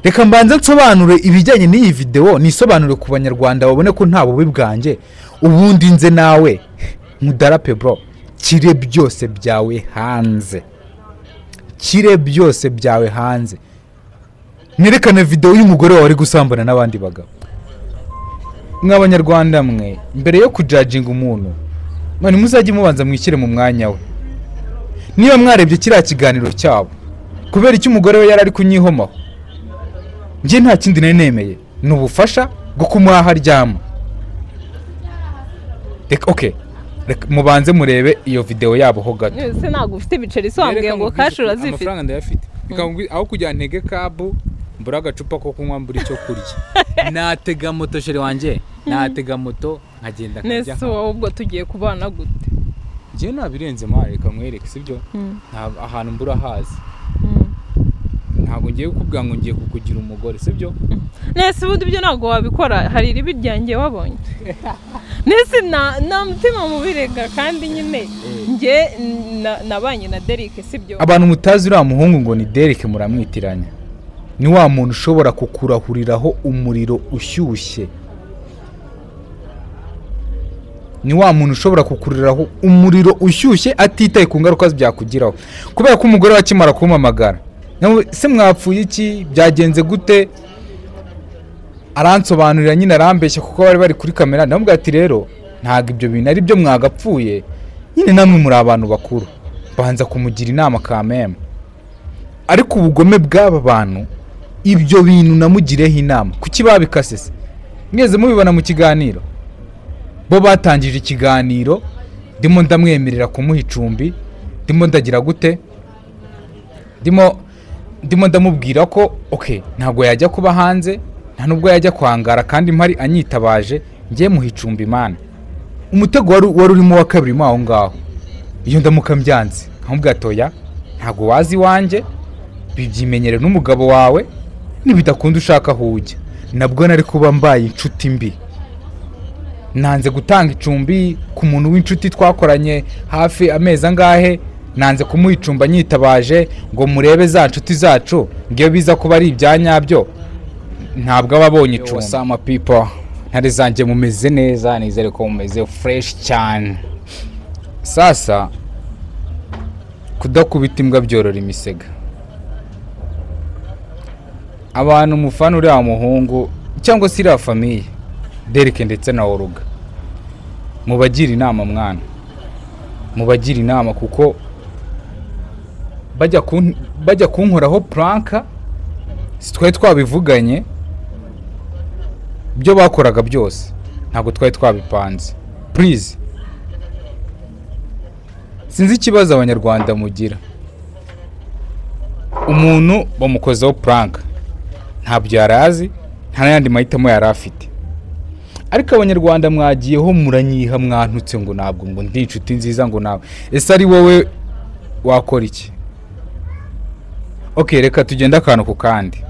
Reka mbanze nsobanure ibijyanye n'iyi video, nisobanure ku banyarwanda babone ko nta bubi bwanjye. Ubundi nze nawe mudarape bro, kire byose byawe hanze, kire byose byawe hanze, nerekane video y'umugore wawe ari gusambana n'abandi bagabo. Mw'abanyarwanda mwe, mbere yo kujudginga umuntu, mani muzajye mubanza mwishyire mu mwanya we. Niba mwarebye kiriya kiganiro cyabo, kubera icyo umugore we yari ari kunyihomaho, njye nta kindi nari nemeye, ni ubufasha bwo kumuha aryama. Reka okay, reka mubanze murebe iyo video yabo ho gato. Ese ntabwo ufite ibiceri se wambwiye ngo cash urazifite? Amafaranga ndayafite. Aho kugira ntege kabu mbura agacupa ko kunywa mbura icyo kurya, natega moto chéri wanjye, natega moto nkagenda nkajya. Nese wowe ubwo tugiye kubana gute? Njye nabirenze mare, reka mwereke sibyo? Nta ahantu mbura hazi. Ntabwo ngiye kukubwira ngo ngiye kukugira umugore sibyo? Nese ubundi ibyo ntabwo wabikora, hari iribi ryanjye wabonye. Nese na mutima mubirega kandi nyine nge nabanye na Derek sibyo? Abantu mutazi uriya muhungu ngo ni Derek muramwitiranya. Ni wa muntu ushobora kukurahuriraho umuriro ushyushye. Ni wa muntu ushobora kukuriraho umuriro ushyushye atitaye ku ngaruka byakugiraho. Kubera ko umugore wakimara kumpamagara, se mwapfuye iki, byagenze gute, aransobanurira nyine arambeshya kuko bari bari kuri kamera. Ndamubwira ati rero ntabwo ibyo bintu ari byo mwagapfuye, nyine namwe muri abantu bakuru. Banza kumugira inama kameme. Ariko ubugome bw'aba bantu, ibyo bintu namugireho inama, kuki babikase se? Mweze mubibona mu kiganiro. Bo batangije ikiganiro, ndimo ndamwemerera kumuha icumbi, ndimo ndagira gute, ndimo ndamubwira ko okay, ntabwo yajya kuba hanze, nta nubwo yajya kwangara kandi mpari anyitabaje, ngiye muha icumbi mana. Umutego wari urimo wa kabiri mo aho ngaho. Iyo ndamuka mbyanze, nkamubwira ati oya, ntabwo wazi iwanjye, bibyimenyere n'umugabo wawe, nibidakunda ushaka aho ujya. Nabwo nari kuba mbaye inshuti mbi. Nanze gutanga icumbi ku muntu w'inshuti twakoranye hafi amezi angahe, nanze kumuha icumbi anyitabaje ngo murebe za nshuti zacu, ngiyo biza kuba ari ibya nyabyo, ntabwo aba abonye icumbi. Sama people, ntare zanjye mumeze neza, nizere ko mumeze fresh cyane. Sasa kudakubita imbwa byorora imisega. Abantu mufana uriya muhungu cyangwa se iriya famille Derek ndetse na Oruga, mubagira inama mwana, mubagira inama kuko bajya kunkoraho prank, si twari twabivuganye, ibyo bakoraga byose ntabwo twari twabipanze. Please, sinzi ikibazo abanyarwanda mugira, umuntu bamukozeho prank ntabyo yarazi, nta n'ayandi mahitamo yari afite. Ariko abanyarwanda mwagiyeho muranyiha, mwantutse ngo ntabwo ngo ndi inshuti nziza, ngo nawe ese ari wowe wakora iki? Okay, reka tugende akantu ku kandi.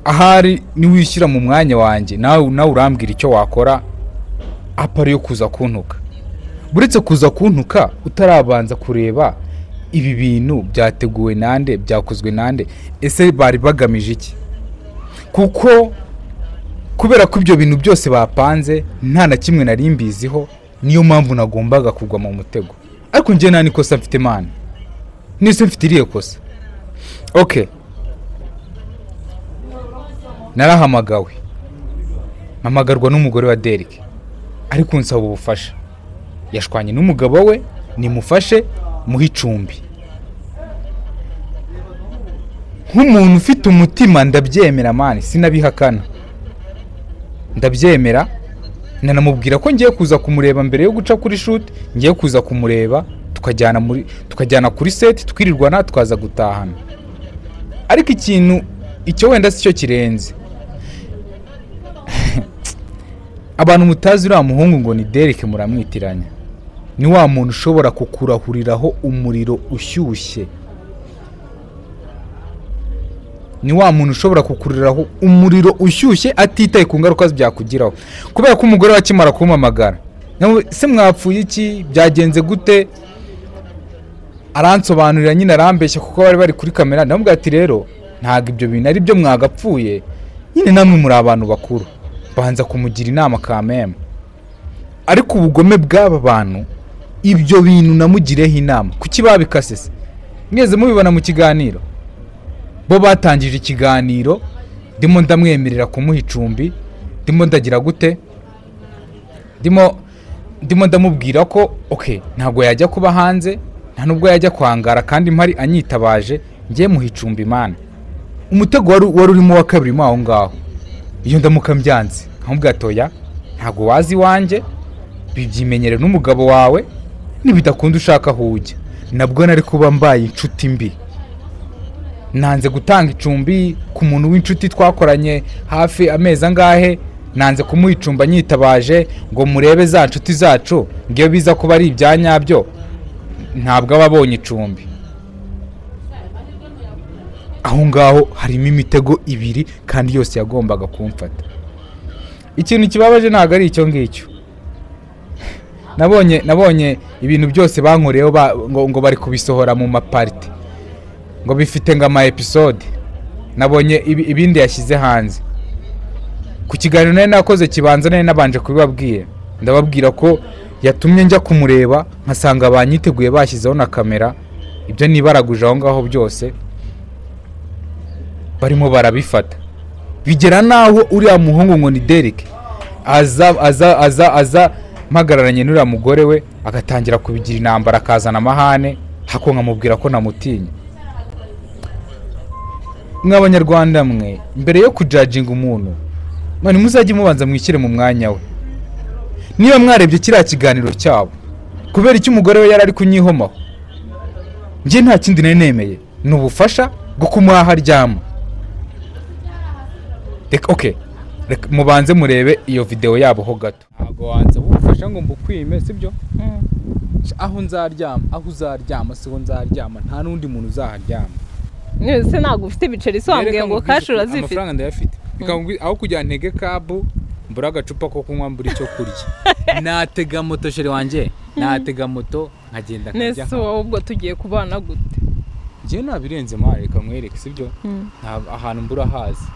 Ahari niwishyira mu mwanya wanjye, nawe urambwira icyo wakora apari yo kuza kuntuka. Buretse kuza kuntuka utarabanza kureba ibi bintu byateguwe nande, byakozwe nande, ese bari bagamije iki? Kuko kubera ko ibyo bintu byose bapanze nta na kimwe nari mbiziho, niyo mpamvu nagombaga kugwa mu mutego. Ariko njye nta nikosa mfite mana, nise mfite iriye kosa. Okay, narahamagawe, mpamagarwa n'umugore wa Derek ari kunsaba ubufasha. Yashwanye n'umugabo we, nimufashe muhe icumbi. Nk'umuntu ufite umutima ndabyemera mani, sinabihakana, ndabyemera. Nanamubwira ko ngiye kuza kumureba mbere yo guca kuri shoot, ngiye kuza kumureba tukajyana kuri set, twirirwana tukaza gutahana. Ariko ikintu icyo wenda si cyo kirenze. Abantu mutazi uriya muhungu ngo ni Derek muramwitiranya. Ni wa muntu ushobora kukurahuriraho umuriro ushyushye. Ni wa muntu ushobora kukuriraho umuriro ushyushye atitaye ku ngaruka byakugiraho. Kubera ko umugore wakimara kumpamagara, se mwapfuye iki, byagenze gute, aransobanurira nyine arambeshya kuko bari bari kuri kamera. Ndamubwira ati rero Ntabwo ibyo bintu ari byo mwagapfuye, nyine namwe muri abantu bakuru. Banza kumugira inama kameme. Ariko ubugome bw'aba bantu, ibyo bintu namugireho inama, kuki babikase se? Mweze mubibona mu kiganiro. Bo batangije ikiganiro, ndimo ndamwemerera kumuha icumbi, ndimo ndagira gute? Ndimo ndamubwira ko okay, ntabwo yajya kuba hanze, nta nubwo yajya kwangara kandi mpari anyitabaje, ngiye muha icumbi mana. Umutego wari urimo wa kabiri mo aho ngaho. Iyo ndamuka mbyanze, nkamubwira ati oya, ntabwo wazi iwanjye, bibyimenyere n'umugabo wawe, nibidakunda ushaka aho ujya. Nabwo nari kuba mbaye inshuti mbi. Nanze gutanga icumbi ku muntu w'inshuti twakoranye hafi amezi angahe, nanze kumuha icumbi anyitabaje ngo murebe za nshuti zacu, ngo iyo biza kuba ari ibya nyabyo ntabwo aba abonye icumbi. Aho ngaho harimo imitego ibiri kandi yose yagombaga kumfata. Ikintu kibabaje ntabwo ari icyo ngicyo. Nabonye ibintu byose bankoreyeho ngo bari kubisohora mu maparti, ngo bifite ngo ama episode. Nabonye ibindi yashyize hanze. Ku kiganiro nari nakoze kibanza nari nabanje kubibabwira, ndababwira ko yatumye njya kumureba nkasanga banyiteguye bashyizeho na kamera, ibyo nibaraguje aho ngaho byose barimo barabifata. Bigera naho uriya muhungu ngo ni Derek aza aza aza aza mpagararanye n'uriya mugore we, agatangira kubigira intambara, akazana amahane, hako nkamubwira ko namutinya. Mw'abanyarwanda mwe, mbere yo kujajinga umuntu, mani muzajye mubanza mwishyire mu mwanya we. Niba mwarebye kiriya kiganiro cyabo, kubera icyo umugore we yari ari kunyihomaho, njye nta kindi nari nemeye, ni ubufasha bwo kumuha aryama. Reka okay, reka mubanze murebe iyo video yabo ho gato. Ntabwo wanze ubufasha ngo mbukwime, sibyo? Aho nzaryama, aho uzaryama siho nzaryama, nta n'undi muntu uzaharyama. Nese ntabwo ufite ibiceri se wambwiye ngo cash urazifite? Amafaranga ndayafite. Aho kugira ntege kabu mbura agacupa ko kunywa, mbura icyo kurya. Natega moto chéri wanjye, natega moto nkagenda nkajya. Nese wowe ubwo tugiye kubana gute? Njye nabirenze mare, reka nkwereke, sibyo? Ahantu mbura hazi.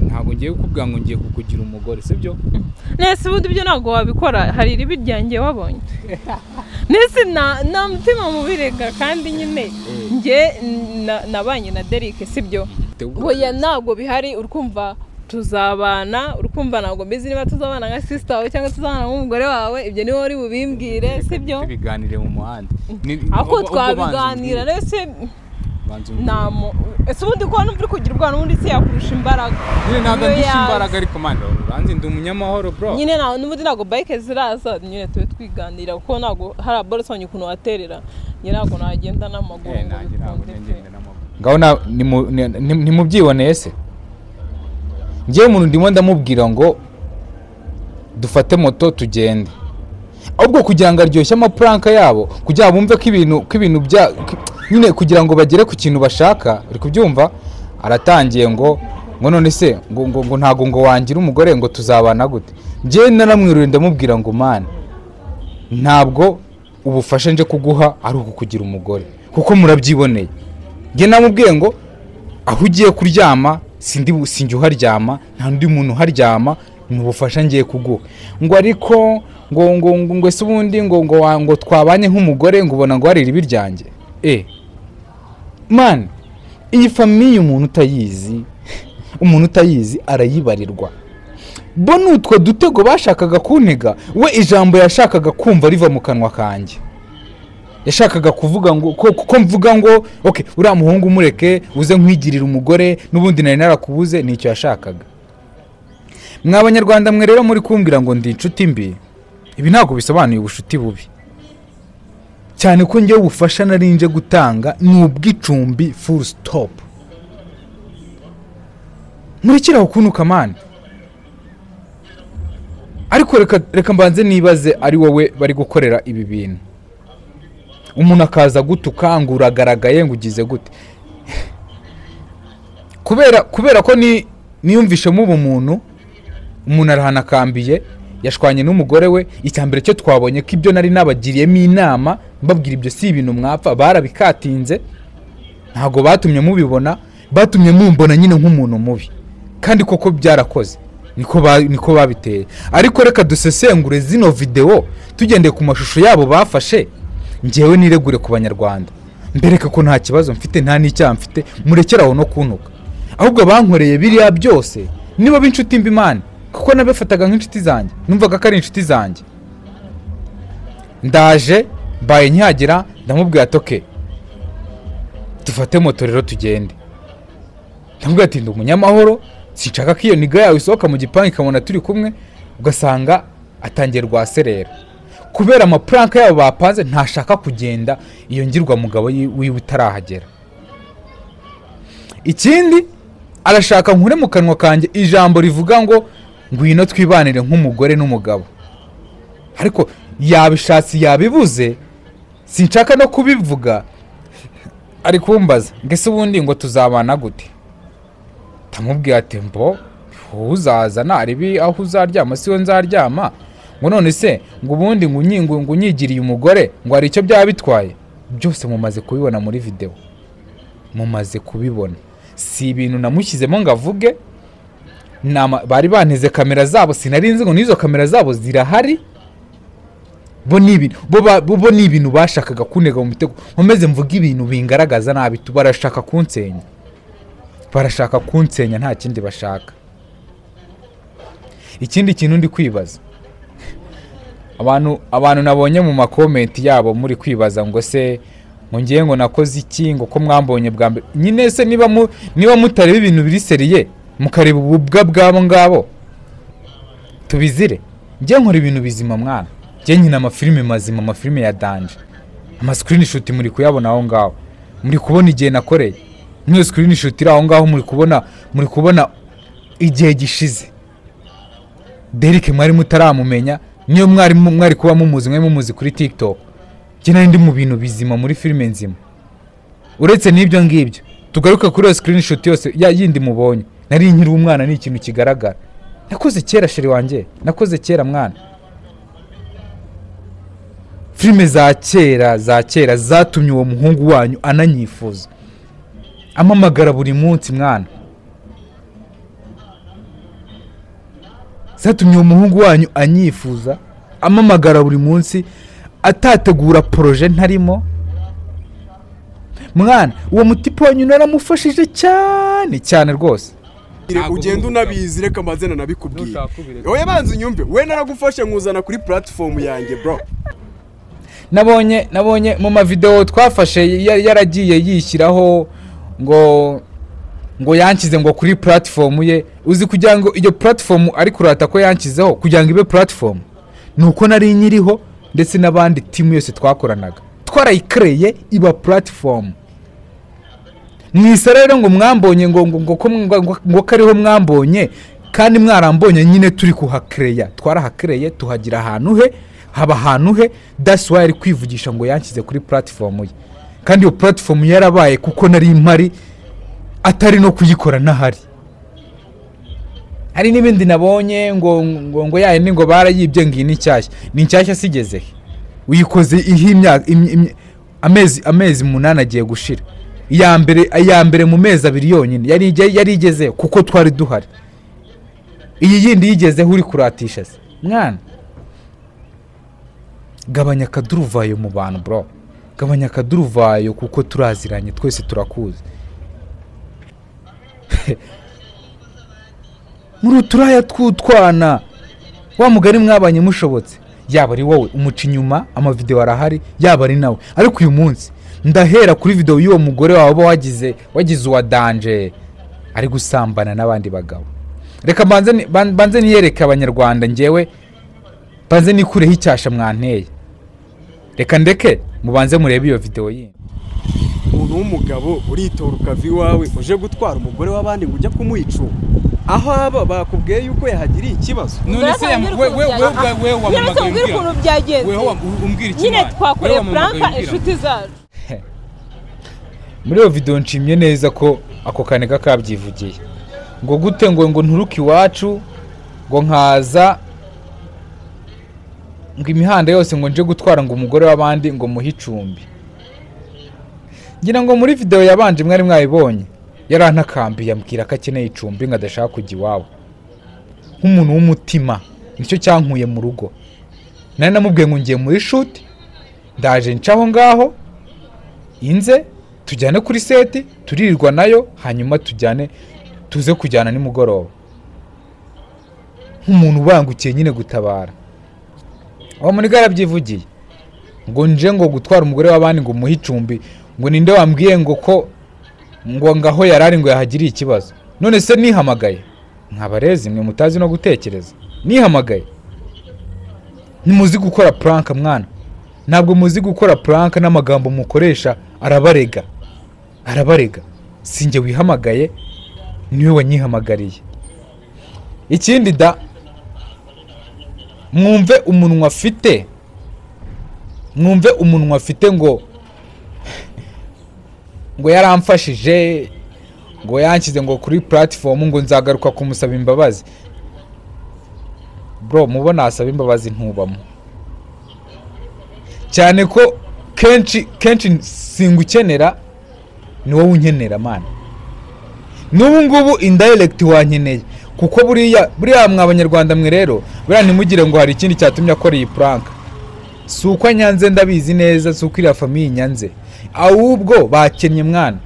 Ntabwo ngiye kukubwira ngo ngiye kukugira umugore, sibyo? Nese ubundi ibyo ntabwo wabikora, hari iribi ryanjye wabonye. Nese nta mutima mubirega kandi nyine njye nabanye na Derek, sibyo? Oya ntabwo bihari, urikumva tuzabana, urikumva ntabwo mbizi niba tuzabana nka sister wawe cyangwa tuzabana nk'umugore wawe, ibyo niwe uri bubimbwire, sibyo? Tubiganire mu muhanda. Ako twabiganira nese ese ubundi ko numva uri kugira ubwana ubundi se yakurusha imbaraga. Nyine ntabwo ndusha imbaraga ariko man, uranzi ndi umunyamahoro bro. Nyine nawe n'ubundi ntabwo bike ziraza, nyine tube twiganira kuko ntabwo hari aborosonye ukuntu waterera. Nyine ntabwo nagenda n'amaguru. Ngaho ntimubyiboneye se? Njyewe umuntu ndimo ndamubwira ngo dufate moto tugende, ahubwo kugira ngo aryoshye amapranka yabo, kugira bumve ko ibintu bya nyine, kugira ngo bagere ku kintu bashaka, uri kubyumva? Aratangiye ngo none se ngo ntago ngo wangira umugore ngo tuzabana gute? Njyewe naramwiruye ndamubwira ngo man, ntabwo ubufasha nje kuguha ari ukukugira umugore, kuko murabyiboneye. Njye namubwiye ngo aho ugiye kuryama sinjye uharyama, nta n'undi muntu uharyama, ni ubufasha ngiye kuguha. Ngo ariko ngo ngo ngo ese ubundi ngo ngo ngo twabanye nk'umugore ngo ubona ngo hari iribi ryanjye. Man, iyi famiye umuntu utayizi arayibarirwa. Bo nutwo dutego bashakaga kuntega, we ijambo yashakaga kumva riva mu kanwa kanjye. Yashakaga kuvuga ngo ko mvuga ngo okay, uriya muhungu umureke uze nkwigirira umugore, n'ubundi nari narakubuze, nicyo yashakaga. Mwa abanyarwanda mwe rero muri kumbwira ngo ndi inshuti mbi, ibi ntabwo bisobanuye ubushuti bubi. Cyane ko njye ubufasha nari nje gutanga ni ubw'icumbi full stop. Murekera kunuka man. Ariko reka mbanze nibaze ari wowe bari gukorera ibi bintu. Umuntu akaza gutuka ngo uragaragaye ngo ugize gute? Kubera ko ni niyumvishemo ubumuntu, umuntu arahanakambiye, yashwanye n'umugore we. Icyambere cyo twabonye ko ibyo nari nabagiriyemo inama mbabwira ibyo si ibintu mwapfa, barabikatinze, ntago batumye mubibona. Batumye mumbona nyine nk'umuntu mubi, kandi koko byarakoze, niko babiteye. Ariko reka dusesengure zino video tugendeye ku mashusho yabo bafashe, njyewe niregure ku banyarwanda, mbereka ko nta kibazo mfite, nta n'icyaha mfite, murekeraho no kuntuka. Ahubwo bankoreye biriya byose niba b'inshuti mbi man, kuko nabafataga nk'inshuti zanjye, numvaga ko ari inshuti zanjye. Ndaje mbaye nkihagera ndamubwira ati okay, dufate moto rero tugende. Ndamubwira ati ndi umunyamahoro, sinshaka ko iyo niga yawe isohoka mu gipangu ikabona turi kumwe, ugasanga atangiye rwaserera kubera amaprank yabo bapanze, ntashaka kugenda iyo ngirwa mugabo wiwe utarahagera. Ikindi arashaka nkure mu kanwa kanjye ijambo rivuga ngo ngwino twibanire nk'umugore n'umugabo, ariko yabishatse yabibuze, sinshaka no kubivuga. Ari kumbaza ngo ese ubundi ngo tuzabana gute? Ndamubwira ati mbo uzaza naribi aho uzaryama siwe nzaryama, ngo none se ngo ubundi ngo unyigiriye umugore ngo hari icyo byaba bitwaye? Byose mumaze kubibona muri video, mumaze kubibona, si ibintu namushyizemo ngo avuge. Bari banteze kamera zabo, sinarinzi ngo n'izo kamera zabo zirahari. Bo ni ibintu bashakaga kunega mu mitego, nkomeze mvuga ibintu bingaragaza nabi, barashaka kunsenya, barashaka kunsenya, nta kindi bashaka. Ikindi kintu ndi kwibaza, abantu nabonye mu makomenti yabo muri kwibaza ngo se ngo ngiye ngo nakoze iki, ngo ko mwambonye bwa mbere nyine se, niba mutareba ibintu biri seriye mukareba ububwa bwabo ngabo tubizire. Ngiye nkora ibintu bizima mwana, ngiye nkina amafilime mazima, amafilime ya danje, ama screenshot muri kuyabona aho ngaho, muri kubona igihe nakoreye niyo screenshot iri aho ngaho, muri kubona igihe gishize. Derek mwari mutaramumenya, niyo mwari kuba mumuzi, mwari mumuzi kuri TikTok. Njye nari ndi mu bintu bizima, muri filime nzima. Uretse n'ibyo ngibyo, tugaruka kuri iyo screenshot yose ya yindi mubonye, nari nkiri umwana, ni ikintu kigaragara. Nakoze kera sheri wanjye, nakoze kera mwana. Filime za kera zatumye uwo muhungu wanyu ananyifuza, amamagara buri munsi mwana. Zatumye uwo muhungu wanyu anyifuza, amamagara buri munsi, atategura projet ntarimo mwana. Uwo mutipo wanyu naramufashije cyane cyane rwose. Ugenda unabizi, reka amazina nabikubwiye. Oya banza unyumve, we naragufashe nkuzana kuri platform yanjye bro. Nabonye mu mavideo twafashe yaragiye yishyiraho ngo yankize ngo kuri platform ye. Uzi kugira ngo iyo platform ari kurata ko yankizeho kugira ngo ibe platform, nuko nari nyiriho ndetse n'abandi team yose twakoranaga twarayikreye iba platform. Mwisa rero ngo mwambonye ngo kariho mwambonye, kandi mwarambonye nyine turi kuhakreya, twarahakreye tuhagira ahantu he, haba ahantu he. That's why ari kwivugisha ngo yankize kuri platform ye, kandi iyo platform yarabaye kuko nari impari, atari no kuyikora nahari. Hari n'ibindi nabonye ngo yaye ni ngo barayibye ngi ni cyashya, ni cyashya sigeze uyikoze ihimya amezi 8 agiye gushira. Iya mbere mu mezi 2 yonyine yari igeze kuko twari duhari. Iyi yindi yigezeho uri kuratisha se mwana. Gabanya akaduruvayo mu bantu bro, gabanya akaduruvayo kuko turaziranye twese turakuzi. Muri uturaya twutwana wa mugari mwabanye mushobotse, yaba ari wowe umuca inyuma, amavideo arahari, yaba ari nawe. Ariko uyu munsi ndahera kuri video y'uwo mugore wawe wagize uwa danje ari gusambana n'abandi bagabo. Reka banze niyereke abanyarwanda, njyewe banze nikureho icyasha mwanteye. Reka ndeke mubanze murebe iyo video yindi. Umuntu w'umugabo uritora ukava iwawe uje gutwara umugore w'abandi ngo ujya kumuyica, aho aba bakubwiye yuko yahagiriye ikibazo. None se wewe wamubwira nyine twakoreye prank inshuti zacu. Muri iyo video nshimye neza ko ako kanega kabyivugiye ngo gute ngo nturuke iwacu ngo nkaza ngo imihanda yose ngo nje gutwara ngo umugore w'abandi ngo muhe icumbi. Ngira ngo muri video yabanje mwari mwayibonye Yarantakambiye ambwira ko akeneye icumbi ngo adashaka kujya iwabo. Nk'umuntu w'umutima nicyo cyankuye mu rugo. Nari namubwiye ngo ngiye muri shoot, ndaje ncaho ngaho inze tujyane kuri seti turirirwa nayo, hanyuma tujyane tuze kujyana nimugoroba. Nk'umuntu ubangukiye nyine gutabara. Aho muri garabyivugiye ngo nje ngo gutwara umugore w'abandi ngo umuhe icumbi, ngo ninde wambwiye ngo ko ngo ngaho yarari ngo yahagiriye ikibazo. None se nihamagaye nkabarezi mwe mutazi no gutekereza, nihamagaye. Ntimuzi gukora prank mwana, ntabwo muzi gukora prank, n'amagambo mukoresha arabarega, arabarega. Sinjye wihamagaye, niwe wanyihamagariye. Ikindi da, mwumve umunwa afite, mwumve umunwa afite ngo ngo yaramfashije, ngo yanshyize ngo kuri platform, ngo nzagaruka kumusaba imbabazi. Bro, mubona asaba imbabazi ntubamo. Cyane ko kenshi kenshi singukenera, ni wowe unkenera man. N'ubu ngubu indirect wankeneye, kuko buriya buriya mwa abanyarwanda mwe rero, buriya ntimugire ngo hari ikindi cyatumye akora iyi prank. Si uko nyanze, ndabizi neza, si uko iriya famille nyanze, ahubwo bakennye mwana,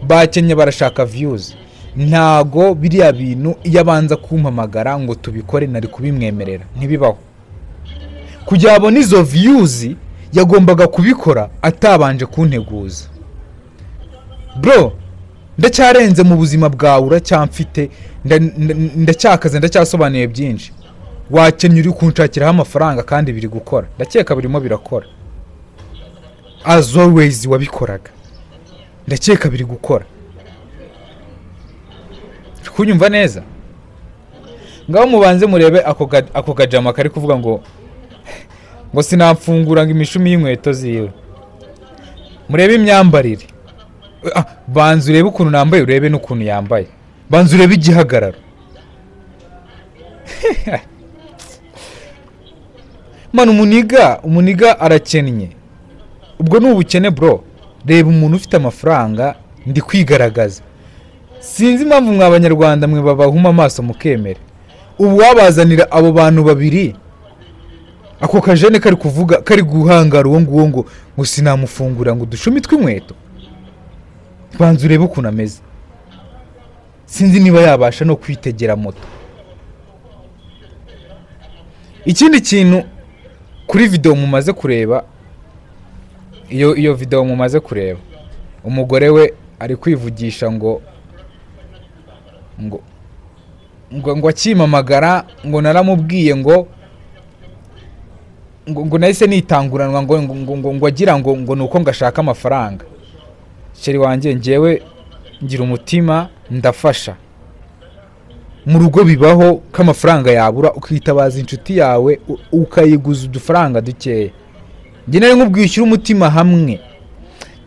bakennye barashaka views. Ntago biriya bintu iyo abanza kumpamagara ngo tubikore nari kubimwemerera, ntibibaho. Kugira abone izo views yagombaga kubikora atabanje kunteguza. Bro, ndacyarenze mu buzima bwawe, uracyamfite, ndacyakaze, ndacyasobanuye byinshi. Wakennye uri kunshakiraho amafaranga kandi biri gukora, ndakeka birimo birakora. As always wabikoraga, ndakeka biri gukora. Kunyumva neza? Ngaho mubanze murebe ako gajama kari kuvuga ngo ngo sinamfungura ngo imishumi y'inkweto ziwe. Murebe imyambarire. Banza urebe ukuntu nambaye, urebe n'ukuntu yambaye. Banza urebe igihagararo. Man, umuniga arakennye. Ubwo ni ubukene bro. Reba umuntu ufite amafaranga, ndi kwigaragaza. Sinzi impamvu mwa abanyarwanda mwe babahuma amaso mukemere. Ubu wabazanira abo bantu babiri, ako kajene kari kuvuga, kari guhangara uwo nguwo ngo ngo sinamufungura ngo udushumi tw'inkweto. Banza urebe ukuntu ameze. Sinzi niba yabasha no kwitegera moto. Ikindi kintu kuri video mumaze kureba, iyo video mumaze kureba, umugore we ari kwivugisha ngo ngo ngo ngo akimamagara, ngo naramubwiye ngo ngo ngo nahise nitanguranwa, ngo ngo ngo ngo agira ngo ngo nuko ngashaka amafaranga. Sheri wanjye, njyewe ngira umutima, ndafasha. Mu rugo bibaho ko amafaranga yabura, ukitabaza inshuti yawe ukayiguza udufaranga dukeya. Njye nari nkubwiye ushyire umutima hamwe.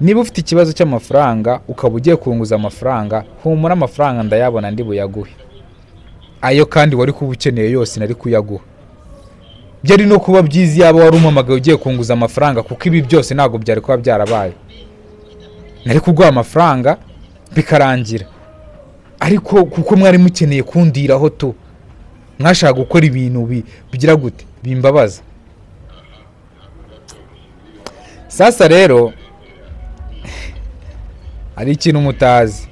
Niba ufite ikibazo cy'amafaranga ukaba ugiye kunguza amafaranga, humura amafaranga ndayabona ndi buyaguhe. Ayo kandi wari kuba ukeneye yose nari kuyaguha. Byari no kuba byiza yaba wari umpamagaye ugiye kunguza amafaranga, kuko ibi byose ntabwo byari kuba byarabaye. Nari kuguha amafaranga bikarangira. Ariko kuko mwari mukeneye kundiraho tu, mwashaka gukora ibintu bigira gute bimbabaza. Sasa rero ari ikintu mutazi,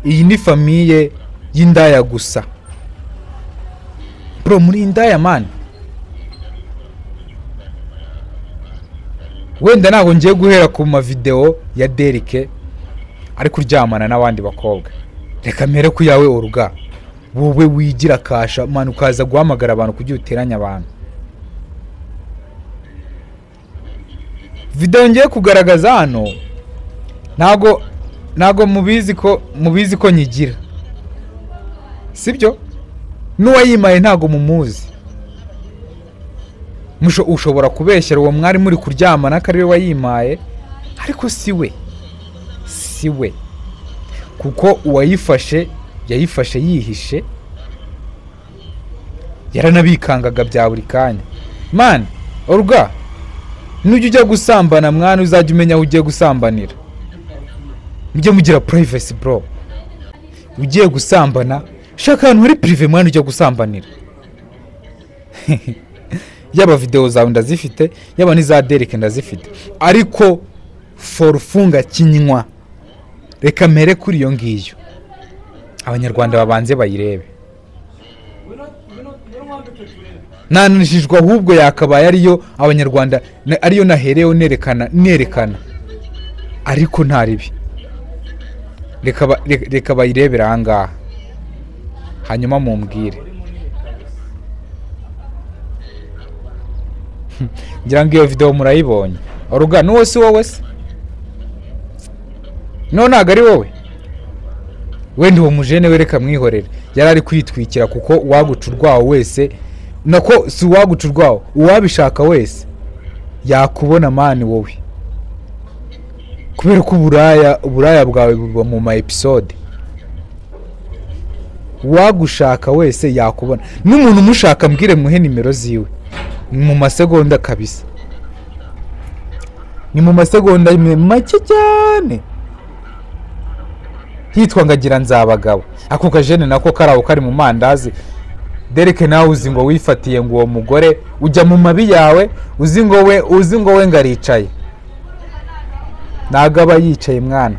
iyi ni famille y'indaya gusa. Bro, muri indaya man. Wenda ntabwo ngiye guhera ku ma video ya Derike ari kuryamana n'abandi bakobwa. Reka mpere ku yawe Olga, wowe wigira kasha man, ukaza guhamagara abantu kugira uteranye abantu. Video ngiye kugaragaza hano ntago mubizi ko nyigira, sibyo? N'uwayimaye ntago mumuzi. Ushobora kubeshyera uwo mwari muri kuryamana ko ari we wayimaye, ariko siwe, siwe, kuko uwayifashe yayifashe yihishe, yaranabikangaga bya buri kanya. Man, Olga, nujya ujya gusambana mwana, uzajya umenya aho ugiye gusambanira. Mujye mugira privacy bro. Ugiye gusambana, shaka ahantu hari privé mwana ujya gusambanira. Yaba video zawe ndazifite, yaba n'iza Derek ndazifite, ariko forufunga kinywa reka mere kuri iyo ngiyo, abanyarwanda babanze bayirebe. Nananijijwe ahubwo yakabaye ariyo abanyarwanda ariyo nahereyeho nerekana, ariko nta ribi. Reka bayirebera aha ngaha hanyuma mumbwire. Ngira ngo iyo video murayibonye. Oruga nuwo si wowe se? No ntago ari wowe. Wenda uwo mujene we reka mwihorere, yari ari kwitwikira kuko uwaguca urwawo wese, nako si uwaguca urwawo, uwabishaka wese yakubona mani wowe, kubera ko uburaya bwawe buba mu ma episode. Uwagushaka wese yakubona, n'umuntu umushaka mbwire muhe nimero ziwe mu masegonda kabisa, ni mu masegonda make cyane. Hitwa ngagira nzabagabo, ako kajene nako karawo kari mu mandazi. Derek nawe uzi ngo wifatiye ngo uwo mugore ujya mu mabi yawe, uzi ngo we ngaricaye, ntago aba yicaye mwana,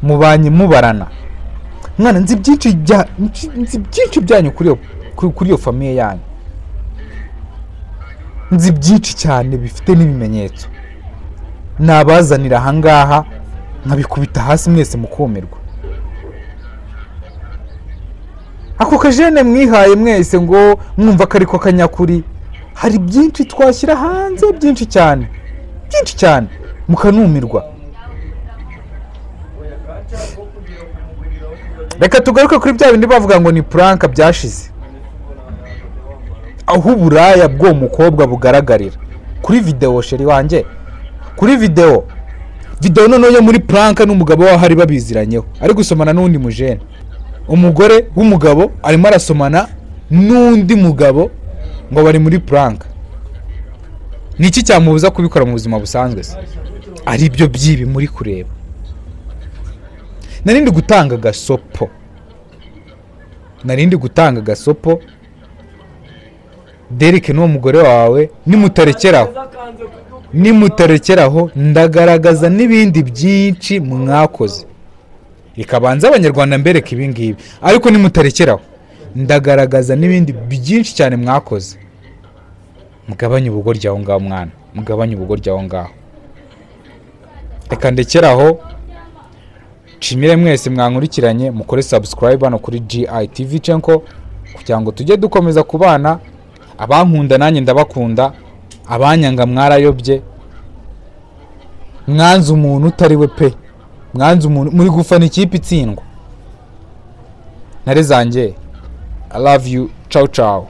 mubanye mubarana mwana. Nzi byinshi byanyu kuri iyo famiye yanyu, nzi byinshi cyane bifite n'ibimenyetso. Nabazanira aha ngaha nkabikubita hasi mwese mukumirwa. Ako kajene mwihaye mwese ngo mwumva ko ariko kanyakuri, hari byinshi twashyira hanze, byinshi cyane, byinshi cyane mukanumirwa. Reka tugaruke kuri bya bindi bavuga ngo ni prank byashize, aho uburaya bw'uwo mukobwa bugaragarira kuri video. Sheri wanjye kuri video noneho yo muri prank n'umugabo we hari babiziranyeho, ari gusomana n'undi mujene. Umugore w'umugabo arimo arasomana n'undi mugabo ngo bari muri prank. Niki cyamubuza kubikora mu buzima busanzwe se? Ari byo byibi muri kureba. Narindi gutanga gasopo, Derek n'uwo mugore wawe nimutarekeraho ndagaragaza n'ibindi byinshi mwakoze. Reka banza abanyarwanda mbereke ibi ngibi, ariko nimutarekeraho ndagaragaza n'ibindi byinshi cyane mwakoze. Mugabanye ubugoryi aho ngaho mwana, mugabanye ubugoryi aho ngaho. Reka ndekeraho, nshimire mwese mwankurikiranye, mukore subscribe hano kuri GITV Chenko kugira ngo tujye dukomeza kubana. Abankunda nanjye ndabakunda, abanyanga mwarayobye, mwanze umuntu utari we pe, mwanze umuntu muri gufana ikipe itsindwa. Ntare zanjye, I love you, ciao ciao.